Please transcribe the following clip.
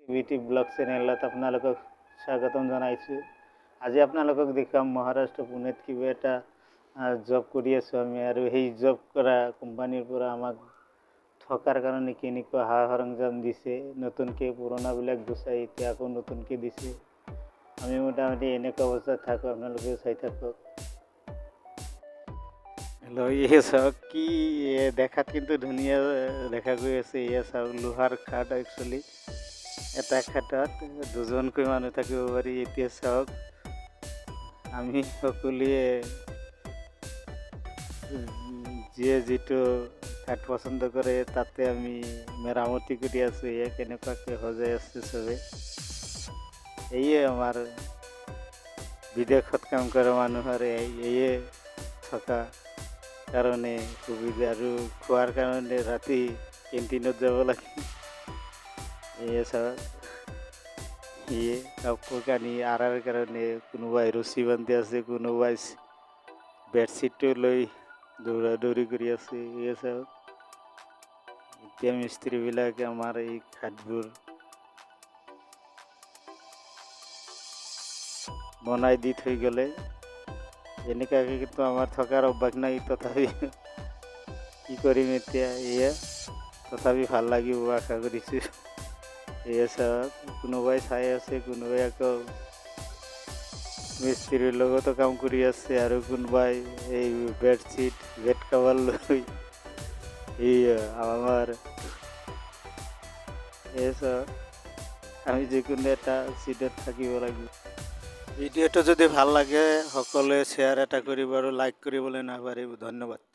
বিটি ব্লগ চেনেলত আপোনালোকক স্বাগতম জনাইছোঁ। আজি আপোনালোকক দেখুৱাম মহাৰাষ্ট্ৰ পুনেত কিবা এটা জব কৰি আছোঁ আমি আৰু সেই জব কৰা কোম্পানীৰ পৰা আমাক থকাৰ কাৰণে কেনেকুৱা সা সৰঞ্জাম দিছে। নতুনকৈ পুৰণাবিলাক গুচাই এতিয়া আকৌ নতুনকৈ দিছে। আমি মোটামুটি এনেকুৱা অৱস্থাত থাকোঁ, আপোনালোকেও চাই থাকক। হেল্ল', এই চাওক কি দেখাত কিন্তু ধুনীয়া দেখা গৈ আছে। এয়া চাওক, লোহাৰ খাট। একচুৱেলি এটা খাটত দুজনকৈ মানুহ থাকিব পাৰি। এতিয়া চাওক, আমি সকলোৱে যিয়ে যিটো খাট পচন্দ কৰে তাতে আমি মেৰামতি কৰি আছোঁ। এয়া কেনেকুৱাকৈ সজাই আছে চবে। এয়ে আমাৰ বিদেশত কাম কৰা মানুহৰ এয়ে থকা কাৰণে সুবিধা আৰু খোৱাৰ কাৰণে ৰাতি কেণ্টিনত যাব লাগে। এয়ে চাওক, ইয়ে কাপোৰ কানি আৰাৰ কাৰণে কোনোবাই ৰছী বান্ধি আছে, কোনোবাই বেডশ্বীটটো লৈ দৌৰা দৌৰি কৰি আছে। এয়ে চাওক, এতিয়া মিস্ত্ৰীবিলাকে আমাৰ এই খাটবোৰ বনাই দি থৈ গ'লে। এনেকুৱাকৈ কিন্তু আমাৰ থকাৰ অভ্যাস নাই, তথাপি কি কৰিম এতিয়া। এয়া তথাপি ভাল লাগিব আশা কৰিছোঁ। এয়া চাওক, কোনোবাই চাই আছে, কোনোবাই আকৌ মিস্ত্ৰীৰ লগতো কাম কৰি আছে আৰু কোনোবাই এই বেডশ্বীট বেড কভাৰ লৈ। এই আমাৰ এই চাওক, আমি যিকোনো এটা চিটত থাকিব লাগিব। ভিডিঅ'টো যদি ভাল লাগে, সকলোৱে শ্বেয়াৰ এটা কৰিব আৰু লাইক কৰিবলৈ নাপাহৰিব। ধন্যবাদ।